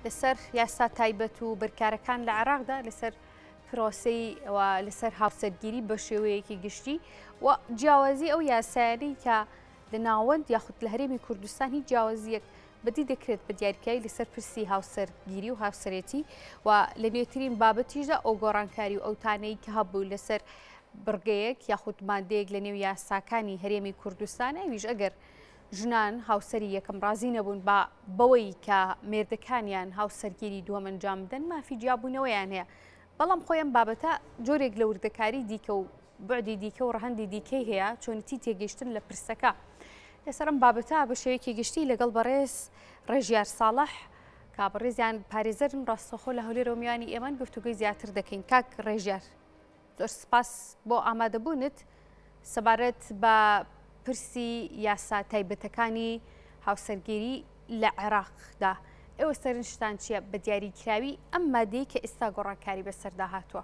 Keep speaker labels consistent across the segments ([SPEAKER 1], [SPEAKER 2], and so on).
[SPEAKER 1] لەسەر یاسا تایبەت و بەرکارەکان لە عێراقدا لەسەر پرۆسەی و لەسەر هاوسەرگیری بە شێوەیەکی گشتی و جیاوازی ئەو یاسایانەی کە لە ناوەند یاخود لە هەرێمی کوردستان هیچ جیاوازیەک بەدی دەکرێت بە دیاریکراوی لەسەر پرسی هاوسەرگیری و هاوسەرێتی و لە نوێترین بابەتیشدا ئەو گۆڕانکاری و ئەو تانەی کە هەبوو لەسەر بڕگەیەک یاخود مادەیەک لە نێو یاساکانی هەرێمی کوردستان ئەویش ئەگەر ژنان هاوسەری یەکەم ڕازی نەبوون بە بەوەی کە مێردەکانیان هاوسەرگیری دووەم ئەنجام بدەن مافی جیابوونەوەیان هەیە بەڵام خۆی ئەم بابەتە جۆرێک لە وردەکاری دیکە و بعدی دیکە و ڕەهەندی دیکەی هەیە چۆنیتی تێگەیشتن لە پرسەکە لەسەر ئەم بابەتە بە شێوەیەکی گشتی لەگەڵ بەڕێز ڕێژیار ساڵح کا بەڕێزیان پارێزەرن ڕاستەخۆ لە هەولێرەوە میوانی ئێمەن گفتوگۆی زیاتر دەکەین کاک ڕێژیار زۆر سپاس بۆ ئامادەبوونت سەبارەت بە پرسی یاسا تایبەتەکانی هاوسەرگیری لە عێراقدا ئێوە سەرنجتان چییە بە دیاریکراوی ئەم مادەی کە ئێستا گۆڕانکاری بەسەردا هاتووە؟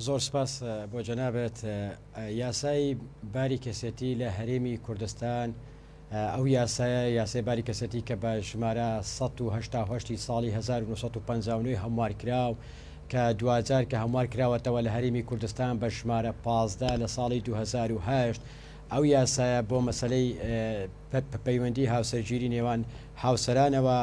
[SPEAKER 2] زۆر سپاس بۆ جەنابت. یاسای باری کەسێتی لە هەرێمی کوردستان ئەو یاسایە یاسای باری کەسێتی کە بە ژمارە 1970 ساڵی 1959 هەموار کراو کە دواجار کە هەموار کراوەتەوە لە هەرێمی کوردستان بە ژمارە 15 لە ساڵی 2008 ئەو یاسایە بۆ مەسەلەی پەیوەندی هاوسەرگیری نێوان هاوسەرانەوە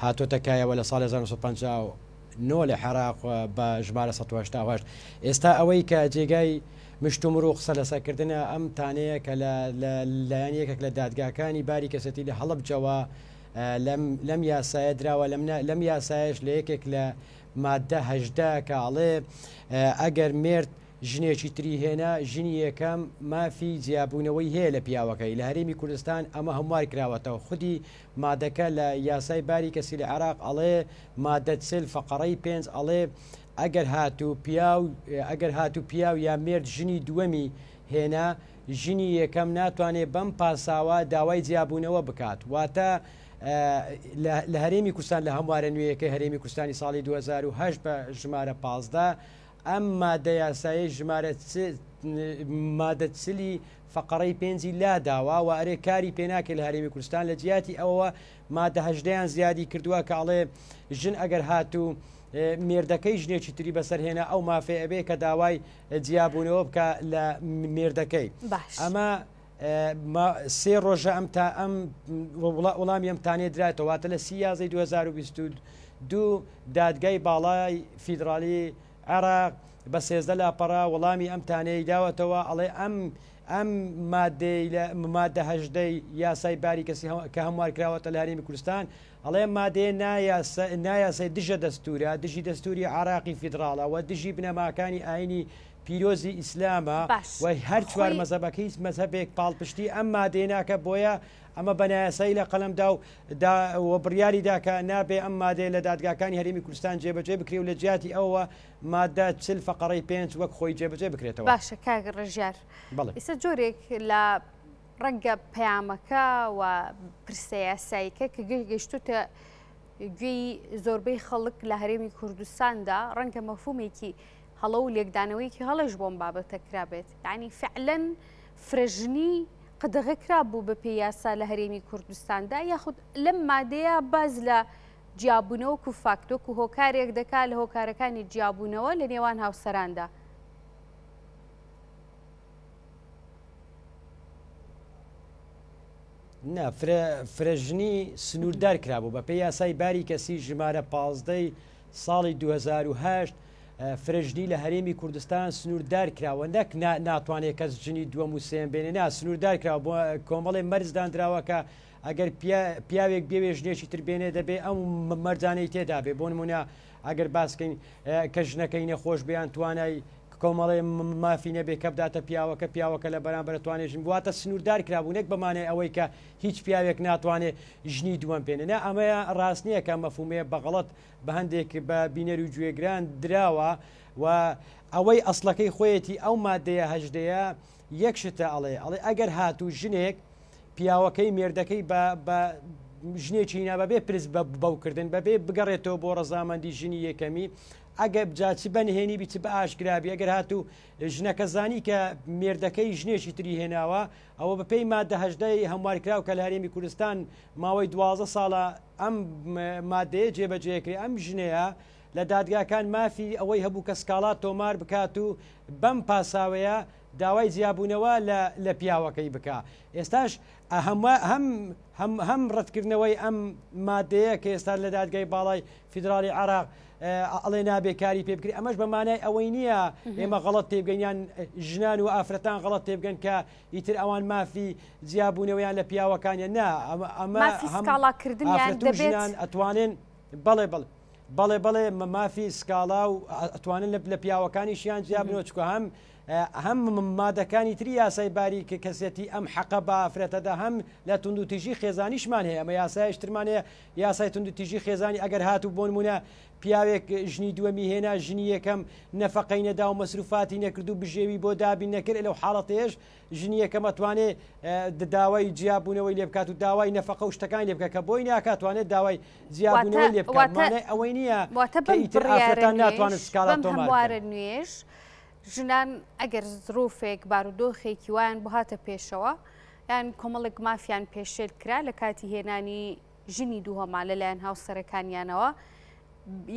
[SPEAKER 2] هاتۆتە کایەوە لە ساڵی 1959 لە عێراق بە ژمارە 188 ئێستا ئەوەی کە جێگای مشتومڕ و قسە لەسەرکردنە ئەم تانەیە کە لە لایەن یەکێک لە دادگاکانی باری کەسێتی لە هەڵەبجەوە لەم یاسایە دراوە لەم یاسایش لە یەکێک لە مادە هەژدە کە ئەڵێ ئەگەر مێرد ژنێکی تری هێنا، ژنی یەکەم مافی جیابوونەوەی هەیە لە پیاوەکەی، لە هەرێمی کوردستان ئەمە هەموار کراوەتەوە، خودی مادەکە لە یاسای باری کەسی لە عێراق ئەڵێ مادە 40 فەقەڕەی پێنج ئەڵێ ئەگەر هاتوو پیاو ئەگەر هاتوو پیاو یا مێرد ژنی دووەمی هێنا ژنی یەکەم ناتوانێ بەم پاساوە داوای جیابوونەوە بکات واتە لە هەرێمی کوردستان لە هەموارە نوێیەکەی هەرێمی کوردستانی ساڵی 2008 بە ژمارە 15 ئەم مادە یاسایەی ژمارە مادە چلی فەقەڕەی پێنجی لاداوە و ئەرێ کاری پێناکرێت لە هەرێمی کوردستان لە جیاتی ئەوەوە مادە هەژدەیان زیادی کردووە کە ئەڵێ ژن ئەگەر هاتوو مێردەکەی ژنێکی تری بەسەرهێنا ئەو مافێ ئەبێ کە داوای جیابوونەوە بکە لە مێردەکەی ئەمە سێ ڕۆژە ئەم تا ئەم وڵامی ئەم تانێ درایەوە واتە لە سی یازەی 2022 دادگای باڵای فیدراڵی عێراق بە سێزدە لاپەڕە وەڵامی ئەم تانەیەی داوەتەوە ئەڵێ ئەم ئەم مادەی لە مادە هەژدەی یاسای باری کەسی کە هەموار کراوەتە لە هەرێمی کوردستان ئەڵێ مادەیە نایاسای دژە دەستورە دژی دەستوری عراقی فیدراڵە و دژی بنەماکانی ئاینی پیرۆزی ئیسلامە و هەر چوار مەزەبەکە هیچ مەزهەبێک پاڵپشتی ئەم مادەیە ناکە بۆیە ئەمە بە نایاسایی لە قەلەم دا و دا و بڕیاری دا کە نابێ ئەم مادەیە لە دادگاکانی هەرێمی کوردستان جێبەجێ بکرێ و لە جیاتی ئەوە مادە 40 فەقەڕەی پێنج وەک خۆی جێبەجێ بکرێتەوە.
[SPEAKER 1] باشە کاک ڕژیار
[SPEAKER 2] بەڵێ.
[SPEAKER 1] ئیستا جۆرێک لە ڕەنگە پەیامەکە و پرسە یاساییکە کە گەیشتوتە گوێی زۆربەی خەڵک لە هەرێمی کوردستاندا ڕەنگە مەفهومێکی هەڵە و لێکدانەوەیەکی هەڵەش بۆم بابەتە کرابێت یعنی فعلەن فرەژنی قەدەغە کرابوو بە پێی یاسا لە هەرێمی کوردستاندا یاخود لەم مادەیە باز لە جیابوونەوە و فاکتۆک و هۆکارێک دەکا لە هۆکارەکانی جیابوونەوە لە نێوان هاوسەراندا.
[SPEAKER 2] نا فرەژنی سنووردار کرابوو بە پێی یاسای باری کەسی ژمارە پازدەی ساڵی 2008 فرەژنی لە هەرێمی کوردستان سنووردار کراوە نەک ناتوانێت کەس ژنی دووەم و سێم بێنێ نا سنووردار کراوە بۆ کۆمەڵێ مەرج دانراوە کە ئەگەر پیاوێک بێوێ ژنێکی تر بێنێ دەبێ ئەم مەرجانەی تێدا بێ بۆ نمونە ئەگەر باسکەین کە ژنەکەی نەخۆش بیان توانای کۆمەڵێ مافی نەبێ کە بداتە پیاوەکە پیاوەکە لە بەرامبەر توانێ ژن بواتە سنووردار کرابوو نەک بەمانای ئەوەی کە هیچ پیاوێک ناتوانێ ژنی دووەم پێنێ نا ئەمەیە ڕاست نییە کە مەفهومەیە بە غەڵەت بە هەندێک بە بینەر و گوێگران دراوە و ئەوەی ئەسڵەکەی خۆیەتی ئەو مادەیە هەژدەیە یەک شتە ئەڵێ ئەڵێ ئەگەر هاتوو ژنێک پیاوەکەی مێردەکەی بە بە ژنێکی نا بەبێ پرس بە بەوکردن بەبێ بگەڕێتەوە بۆ ڕەزامەندی ژنی یەکەمی. ئەگەر جا چ بە نهێنی بی چ بە ئاشکرا بی ئەگەر هاتوو ژنەکە زانی کە مێردەکەی ژنێکی تری هێناوە ئەوە بەپێی مادە 18 ی هەموارکراو کە لە هەرێمی کوردستان ماوەی 12 ساڵە ئەم مادەیە جێبەجێکرێ ئەم ژنەیە لە دادگاکان مافی ئەوەی هەبوو کە سکاڵا تۆمار بکات و بەم پاساوەیە داوای جیابوونەوە لە لە پیاوەکەی بکا ئێستاش هەم هەم هەم هەم ڕەتکردنەوەی ئەم مادەیە کە ئێستا لە دادگای باڵای فیدراڵی عێراق ئەڵێ نابێ کاری پێ بکرێت ئەمەش بە مانای ئەوەی نییە ئێمە غەڵەت تێبگەین یان ژنان و ئافرەتان غەڵەت تێبگەن کە ئیتر ئەوان مافی جیابوونەوەیان لە پیاوەکانیان نا ئەمە
[SPEAKER 1] مافی سکاڵاکردنیان
[SPEAKER 2] ئافرەت و
[SPEAKER 1] دەبێت
[SPEAKER 2] ژنان ئەتوانن بەڵێ بەڵێ بەڵێ بەڵێ مافی سکاڵا و ئەتوانن لە پیاوەکانیشیان جیابنەوە چکە هەم هەم مادەکانی تری یاسای باری کە کەسێتی ئەم حەقە بە ئافرەتەدا هەم لە توندوتیژی خێزانیشمان هەیە ئەمە یاسایش ترمان هەیە یاسای توندوتیژی خێزانی ئەگەر هاتوو بۆنمونە پیاوێک ژنی دووەمی هێنا ژنی یەکەم نەفەقەی نەدا و مەسروفاتی نەکرد و بژێوی بۆ دابین نەکرد لەو حاڵەتەیەش ژنی یەکەم ئەتوانێ داوای جیابوونەوەی لێ بکات و داوای نەفەقە و شتەکانی لێ بکات کە بۆی ناکات توانێت داوای جیابوونەوەی لێ بکات مانای ئەوەی نییە
[SPEAKER 1] واتە
[SPEAKER 2] کە
[SPEAKER 1] بەم
[SPEAKER 2] ئیتر
[SPEAKER 1] بڕیارە
[SPEAKER 2] ئافرەتان
[SPEAKER 1] نوێیش
[SPEAKER 2] ناتوانن سکاڵا
[SPEAKER 1] بەم
[SPEAKER 2] تۆمار بکەن.
[SPEAKER 1] هەموارە نوێیش ژنان ئەگەر زروفێک بارودۆخێکی وایان بۆ هاتە پێشەوە یان کۆمەڵێک مافیان پێشێل کرا لە کاتی هێنانی ژنی دووهەما لەلایەن هاوسەرەکانیانەوە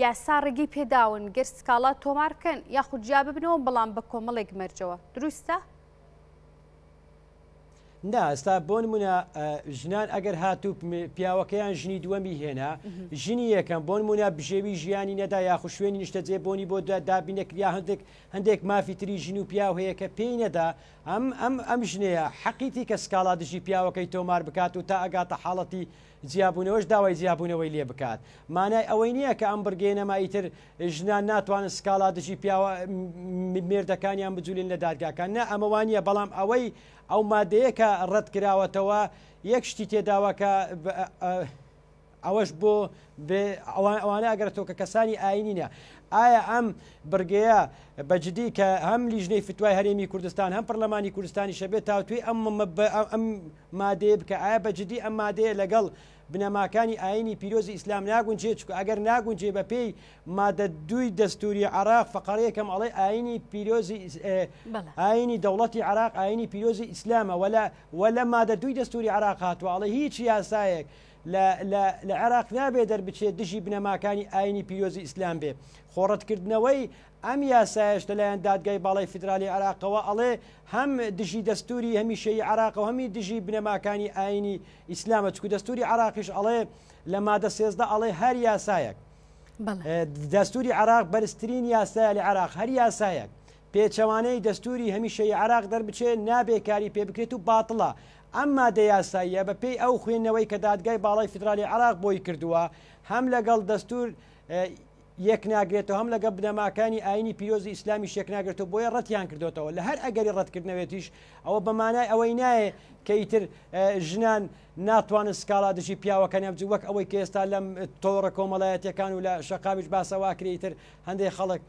[SPEAKER 1] یاسا ڕێگەی پێداون گەر سکاڵا تۆمار بکەن یاخود جیا ببنەوە بەڵام بە کۆمەڵێک مەرجەوە دروستە؟
[SPEAKER 2] نا ئێستا بۆ نمونە ژنان ئەگەر هاتوو پیاوەکەیان ژنی دووەمی هێنا ژنی یەکەم بۆ نمونە بژێوی ژیانی نەدا یاخو شوێنی نیشتەجێ بۆنی بۆ دابین نەکریا هەندێک هەندێک مافی تری ژن و پیاو هەیە کە پێی نەدا ئەم ئەم ئەم ژنەیە حەقیتی کە سکاڵا دژی پیاوەکەی تۆمار بکات و تا ئەگاتە حاڵەتی جیابوونەوەش داوای جیابوونەوەی لێ بکات مانای ئەوەی نییە کە ئەم بڕگەیە نەما ئیتر ژنان ناتوانن سکاڵا دژی پیاوە مێردەکانیان بجولێن لە دادگاکان نا ئەمە وا نییە بەڵام ئەوەی ئەو مادەیە کە ڕەت کراوەتەوە یەک شتی تێداوە کە ئەوەش بۆ ئەوانە ئەگەر تۆ کە کەسانی ئاینینە ئایا ئەم بڕگەیە بەجددی کە هەم لیژنەی فتوای هەرێمی کوردستان هەم پەرلەمانی کوردستانی شەبێت تاوتوێی ئەم ئەم مادەیە بکە ئایا بەجددی ئەم مادەیە لەگەڵ بنەماکانی ئایینی پیرۆزی ئیسلام ناگونجێ چونکە ئەگەر ناگونجێ بە پێی مادە دووی دەستوری عێراق فەقەرەی یەکەم ئەڵێ ئایینی پیرۆزی ئایینی دەوڵەتی عێراق ئایینی پیرۆزی ئیسلامە وە وە لە مادە دووی دەستوری عێراق هاتووە ئەڵێ هیچ یاسایەک لە لە لە عێراق نابێ دەربچێت دژی بنەماکانی ئایینی پیرۆزی ئیسلام بێ خۆڕەتکردنەوەی ئەم یاسایەش لەلایەن دادگای باڵای فیدرالی عێراقەوە ئەڵێ هەم دژی دەستوری هەمیشەیی عێراقە و هەمی دژی بنەماکانی ئایینی ئیسلامە چکو دەستوری عێراقیش ئەڵێ لە مادە 13 ئەڵێ هەر یاسایەک دەستوری عێراق بەرزترین یاسایە لە عێراق هەر یاسایەک پێچەوانەی دەستوری هەمیشەیی عێراق دەربچێ نابێ کاری پێ بکرێت و باتڵە ئەم مادە یاساییە بە پێی ئەو خوێندنەوەی کە دادگای باڵای فیدرالی عێراق بۆی کردووە هەم لەگەڵ دەستور یەکناگرێتەوە هەم لەگەڵ بنەماکانی ئایینی پیرۆزی ئیسلامیش یەکناگرێتەوە بۆیە ڕەتیان کردۆتەوە لە هەر ئەگەری ڕەتکردنەوێتیش ئەوە بە مانای ئەوەی نایێ کە ئیتر ژنان ناتوانن سکاڵا دژی پیاوەکانیان بجن وەک ئەوەی کە ئێستا لەم تۆڕە کۆمەڵایەتیەکان و لە شەقامیش باسە واکرێ ئیتر هەندێک خەڵک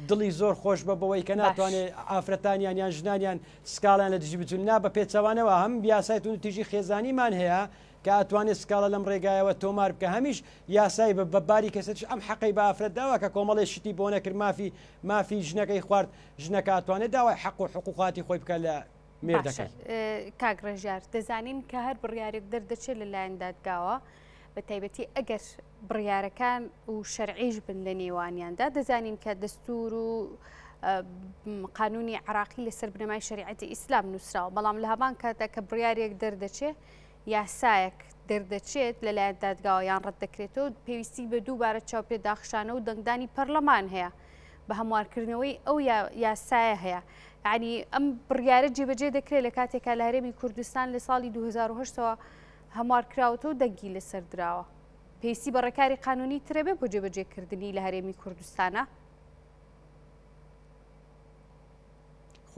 [SPEAKER 2] دڵی زۆر خۆش بە بەوەی کە ناتوانێت ئافرەتانیان یان ژنانیان سکاڵیان لە دژی بجون نا بە پێچەوانەوە هەم یاسای توندوتیژی خێزانیمان هەیە کە ئەتوانێت سکاڵا لەم ڕێگایەوە تۆمار بکە هەمیش یاسای بە باری کەسێتیش ئەم حەقەی بە ئافرەت داوە کە کۆمەڵێ شتی بۆ نەکرد مافی مافی ژنەکەی خوارد ژنەکە ئەتوانێت داوای حەق و حقوقاتی خۆی بکە لە
[SPEAKER 1] باشە
[SPEAKER 2] مێردەکەی.
[SPEAKER 1] کاک ڕێژیار دەزانین کە هەر بڕیارێک دەردەچێت لەلایەن دادگاوە بە تایبەتی ئەگەر بڕیارەکان و شەرعیش بن لە نێوانیاندا دەزانین کە دەستور و قانونی عراقی لەسەر بنەمای شریعەتی ئیسلام نووسراوە بەڵام لە هەمان کاتدا کە بڕیارێک دەردەچێت یاسایەک دەردەچێت لەلایەن دادگاوە یان ڕەتدەکرێتەوە، پێویستی بە دووبارە چاوپێداخشانە و دەنگدانی پەرلەمان هەیە بە هەموارکردنەوەی ئەو یاسایە هەیە. یعنی ئەم بڕیارە جێبەجێ دەکرێت لە کاتێکا لە هەرێمی کوردستان لە ساڵی 2010ەوە هەموار کراوەتەوە و دەنگی لەسەر دراوە. پێویستی بە ڕێکاری قانونی ترە بێ بۆ جێبەجێکردنی لە هەرێمی کوردستانە؟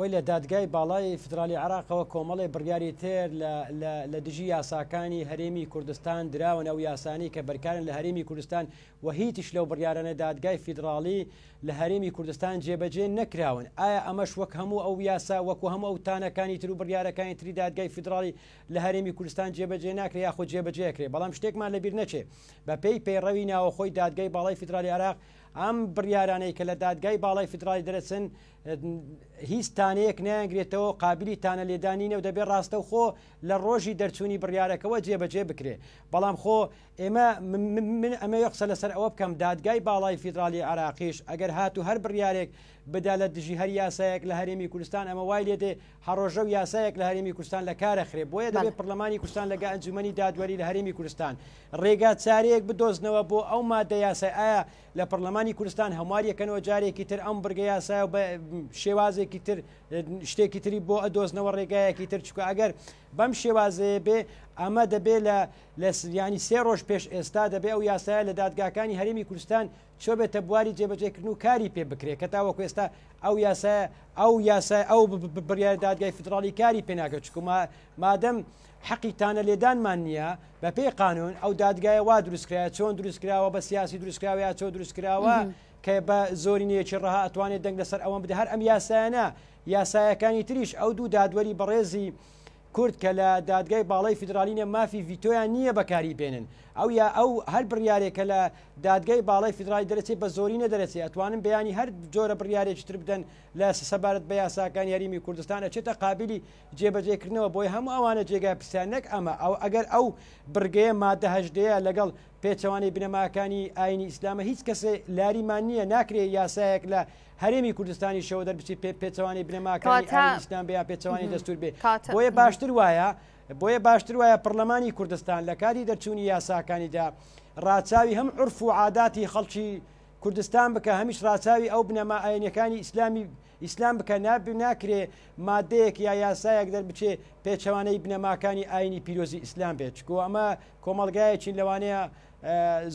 [SPEAKER 2] خۆی لە دادگای باڵای فیدرالی عێراقەوە کۆمەڵێ بڕیاری تر لە دژی یاساکانی هەرێمی کوردستان دراون، ئەو یاسانەی کە بەرکارن لە هەرێمی کوردستان و هیچیش لەو بڕیارانە دادگای فیدراڵی لە هەرێمی کوردستان جێبەجێ نەکراون. ئایا ئەمەش وەک هەموو ئەو یاسا وەکو هەموو ئەو تانەکانی تر و بڕیارەکانی تری دادگای فیدراڵی لە هەرێمی کوردستان جێبەجێ ناکرێ یاخود جێبەجێ ئەکرێ؟ بەڵام شتێکمان لەبیر نەچێ بەپێی پەیڕەوی ناوەخۆی دادگای باڵای فیدرالی عێراق ئەم بڕیارانەی کە لە دادگای باڵای فیدراڵی دەرەچن هیچ تانەیەک نایانگرێتەوە، قابلی تانە لێدان نینە و دەبێ ڕاستەوخۆ لە ڕۆژی دەرچوونی بڕیارەکەوە جێبەجێ بکرێ. بەڵام خۆ ئێمە من ئەمەوێ قسە لەسەر ئەوە بکەم دادگای باڵای فیدراڵی عێراقیش ئەگەر هاتوو هەر بڕیارێک بدا لە دژی هەر یاسایەک لە هەرێمی کوردستان ئەمە وای لێ دێ هەڕۆژە و یاسایەک لە هەرێمی کوردستان لە کار ئەخرێ بۆیە دەبێ پەرلەمانی کوردستان لەگە ئەنجومەنی دادوەری لە هەرێمی کوردستان ڕێگا چارەیەک بدۆزنەوە بۆ ئەو مادە یاسای ئایا لە پەرلەمانی کوردستان هەمواریەکەنەوە جارێکی تر ئەم بڕگە یاسایە و بە شێوازێکی تر شتێکی تری بۆ ئەدۆزنەوە ڕێگایەکی تر چکە ئەگەر بەم شێوازەیە بێ ئەمە دەبێ لە لە ینی سێ ڕۆژ پێش ئێستا دەبێ ئەو یاسایە لە دادگاکانی هەرێمی کوردستان چۆبێتە بواری جێبەجێکردن و کاری پێ بکرێت کە تاوەکو ئێستا ئەو یاسایە ئەو یاسای ئەو بڕیار دادگای فیدراڵی کاری پێ ناکرێت چکو مادەم حەقی تانە لێدانمان نییە بەپێی قانون ئەو دادگایە وا دروستکرایە چۆن دروستکراوە بە سیاسی دروستکراوە یا چۆن دروستکراوە کە بە زۆرینەیەکی ڕەها ئەتوانێت دەنگ لەسەر ئەوەم بدە هەر ئەم یاسایانە یاسایەکانی تریش ئەو دوو دادوەری بەڕێزی کورد کە لە دادگای باڵای فیدراڵی نیە مافی ڤیتۆیان نییە بەکاری بێنن ئەو یا ئەو هەر بڕیارێک کە لە دادگای باڵای فیدراڵی دەرەچێ بە زۆرینە دەرەچێ ئەتوانن بەیانی هەر جۆرە بڕیارێکی تر بدەن لە سەبارەت بە یاساکانی هەرێمی کوردستان ئەچێتە قابلی جێبەجێکردنەوە بۆی هەموو ئەوانە جێگای پرسیار نەک ئەمە ئەو ئەگەر ئەو بڕگەیە مادە هەژدەیە لەگەڵ پێچەوانەی بنەماکانی ئاینی ئیسلامە هیچ کەسێ لاریمان نییە ناکرێ یاسایەک لە هەرێمی کوردستانیشەوە دەربچێت پێ پێچەوانەی بنەماکانی ئایینی ئیسلام بێ یا پێچەوانەی دەستوور بێ بۆیە باشتر وایە بۆیە باشتر وایە پەرلەمانی کوردستان لە کاتی دەرچوونی یاساکانیدا ڕاچاوی هەم عورف و عاداتی خەڵکی کوردستان بکە هەمیش ڕاچاوی ئەو بنەما ئاینەکانی ئیسلامی ئیسلام بکە ناکرێ مادەیەک یا یاسایەک دەربچێ پێچەوانەی بنەماکانی ئاینی پیرۆزی ئیسلام بێت چکۆ ئەمە کۆمەڵگایەکی لەوانەیە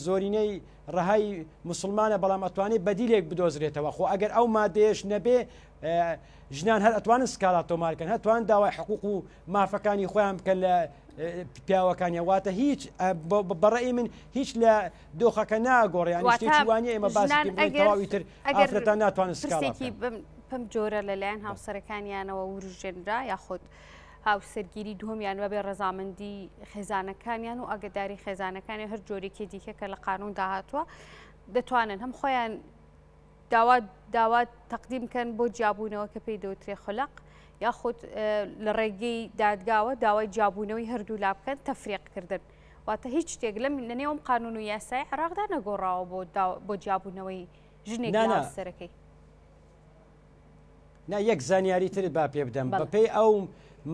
[SPEAKER 2] زۆرینەی ڕەهای موسڵمانە بەڵام ئەتوانێت بەدیلێک بدۆزرێتەوە خۆ ئەگەر ئەو مادەیەش نەبێ ژنان هەر ئەتوانن سکاڵا تۆمارکەن هەتوان داوای حقوق و مافەکانی خۆیان بکەن لە پیاوەکانیان واتە هیچ بەڕێی من هیچ لە دۆخەکە ناگۆڕیان شتێکی وانە ئێمە باسی تەواوی تر ئافرەتان ناتوانن سکاڵێکی
[SPEAKER 1] بەم جۆرە لەلایەن هاوسەرەکانیانەوە وروژێنرا یاخود هاوسەرگیری دووەمیان بەبێ ڕەزامەندی خێزانەکانیان و ئاگداری خێزانەکانی هەر جۆرێکی دیکە کە لە قانوندا هاتووە دەتوانن هەم خۆیان داوا داوا تەقدیم بکەن بۆ جیابوونەوە کە پێی دەوترێ خولق یاخود لە ڕێگەی دادگاوە داوای جیابوونەوەی هەردوو لا بکەن تەفریقکردن واتە هیچ شتێک لەم لە نێوم قانون و یاسای عێراقدا نەگۆڕاوە بۆ بۆ جیابوونەوەی ژنێک هاوسەرەکەی.
[SPEAKER 2] نا یەک زانیاری ترت با پێ بدەم بەپێی ئەو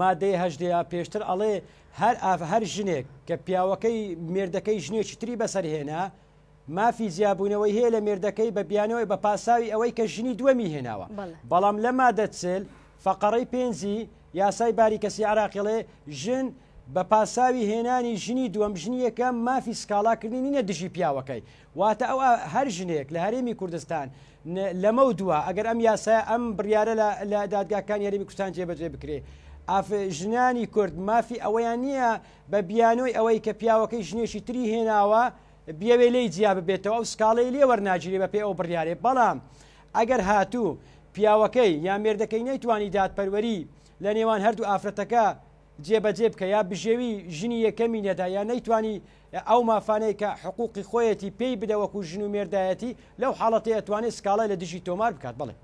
[SPEAKER 2] مادەی هەژدەیە پێشتر ئەڵێ هەر ئاف هەر ژنێک کە پیاوەکەی مێردەکەی ژنێکی تری بەسەر هێنا مافی جیابوونەوەی هەیە لە مێردەکەی بە بیانەوەی بە پاساوی ئەوەی کە ژنی دووەمی هێناوە بەڵام لە مادە چل فەقەڕەی پێنجی یاسای باری کەسی عراقیڵێ ژن بە پاساوی هێنانی ژنی دووەم ژنی یەکەم مافی سکاڵاکردنی نینە دژی پیاوەکەی واتە ئەو هەر ژنێک لە هەرێمی کوردستان لەمەو دوا ئەگەر ئەم یاسایە ئەم بڕیارە لە دادگاکانی هەرێمی کوردستان جێبەجێ بکرێ ئاف ژنانی کورد مافی ئەوەیان نییە بە بیانۆی ئەوەی کە پیاوەکەی ژنێکی تری هێناوە بیەوێ لێی جیا ببێتەوە ئەو سکاڵەی لێ وەرناگیرێ بەپێی ئەو بڕیارێ بەڵام ئەگەر هاتوو پیاوەکەی یا مێردەکەی نەیتوانی دادپەروەری لە نێوان هەردوو ئافرەتەکە جێبەجێ بکە یا بژێوی ژنی یەکەمی نەدا یا نەیتوانی ئەو مافانەی کە حقوقی خۆیەتی پێی بدە وەکو ژن و مێردایەتی لەو حاڵەتەی ئەتوانێت سکاڵای لە دژی تۆمار بکات بەڵێ.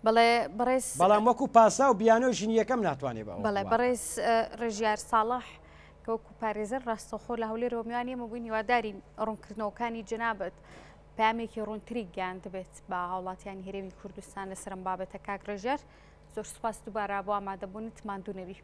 [SPEAKER 1] بەڵێ بەڕێز.
[SPEAKER 2] بەڵام وەکو پاسا و بیانۆی ژنی یەکەم ناتوانێت بە
[SPEAKER 1] بەڵێ بەڕێز ڕێژیار ساڵح کە وەکو پارێزەر ڕاستەوخۆ لە هەولێرەوە میوانی ئێمە بووین هیوادارین ڕوونکردنەوەکانی جەنابت پامێکی ڕوونتری گەیاندبێت بە هاوڵاتیانی هەرێمی کوردستان لەسەر ئەم بابەتە کاک ڕێژیار زۆر سوپاس دووبارە بۆ ئامادەبوونت ماندوو نەبی.